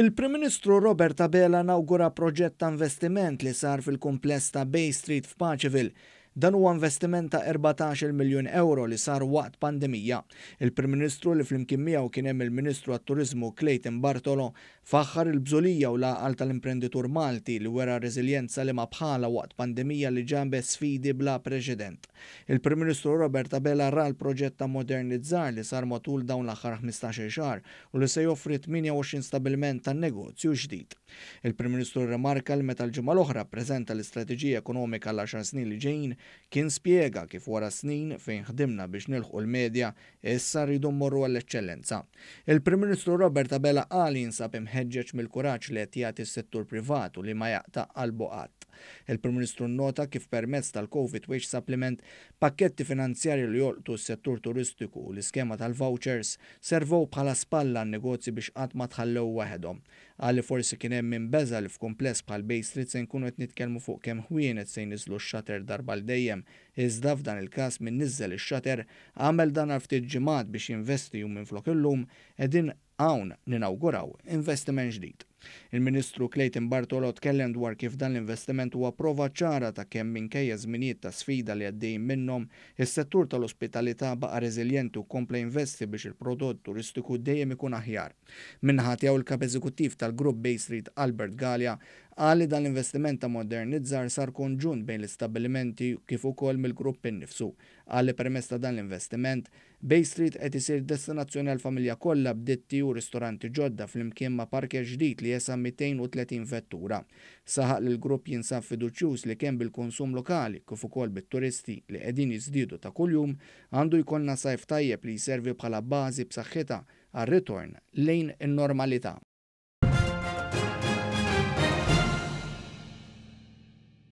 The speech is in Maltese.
Il-Prim Ministru Robert Abela nawgura proġett ta' investiment li sar fil-kumpless ta' Bay Street f'Paceville. Dan huwa investiment ta' 14-il miljun ewro li sar waqt pandemija. Il-Prim Ministru li flimkien miegħu kien hemm il-Ministru għat-Turiżmu Clayton Bartolo faħħar il-bżulija u l-għaqal tal-imprenditur Malti li wera reżiljenza li ma bħalha waqt pandemija li ġabet sfidi bla preċedent. Il-Prim Ministru Robert Abela ra l-proġett ta' modernizzar li sar matul dawn l-aħħar 15-il xahar u li se joffri 28 stabbiliment tan-negozju ġdid. Il-Prim Ministru rrimarka li meta l-ġimgħa l-oħra ppreżenta l-istrateġija ekonomika għall-għaxar snin li ġejjin kien spjega kif wara snin fejn ħdimna biex nilħqu l-medja issa rridu mmorru għall-eċċellenza. Il-Prim Ministru Robert Abela qal li jinsab imħeġġeġ mill-kuraġġ li qed jagħti s-settur privat u li ma jaqta' qalbu qatt. Il-Prim Ministru nnota kif permezz tal-Covid Wage Supplement, pakketti finanzjarji li jolqtu s-settur turistiku u l-iskema tal-vouchers servew bħala spalla għan-negozji biex qatt ma tħallew waħedhom. Qal li forsi kien hemm min beża' li f'kumpless bħal Bay Street se nkunu qed nitkellmu fuq kemm ħwienet se jniżżlu x-shutter darba għal dejjem, iżda f'dan il-każ min niżżel ix-shutter għamel dan għal ftit ġimgħat biex jinvesti u minflok illum qegħdin hawn ninawguraw investiment ġdid. Il-Ministru Clayton Bartolo tkellem dwar kif dan l-investiment huwa prova ċara ta' kemm minkejja żminijiet ta' sfida li għaddejjin minnhom, is-settur tal-ospitalità baqa' reżiljenti u kompla jinvesti biex il-prodott turistiku dejjem ikun aħjar. Min-naħa tiegħu l-Kap Eżekuttiv tal-Grupp Bay Street Albert Galea qal li dan l-investiment ta' modernizzar sar konġunt bejn l-istabbilimenti kif ukoll mill-grupp innifsu. Qal li permezz ta' dan l-investiment, Bay Street qed isir destinazzjoni għall-familja kollha b'ditti u ristoranti ġodda flimkien ma' parkeġġ ġdid li jesa' 230 vettura. Saħaq li l-grupp jinsab fiduċjuż li kemm bil-konsum lokali kif ukoll bit-turisti li qegħdin jiżdiedu ta' kuljum għandu jkollna sajf tajjeb li jservi bħala bażi b'saħħitha għar-ritorn lejn in-normalità.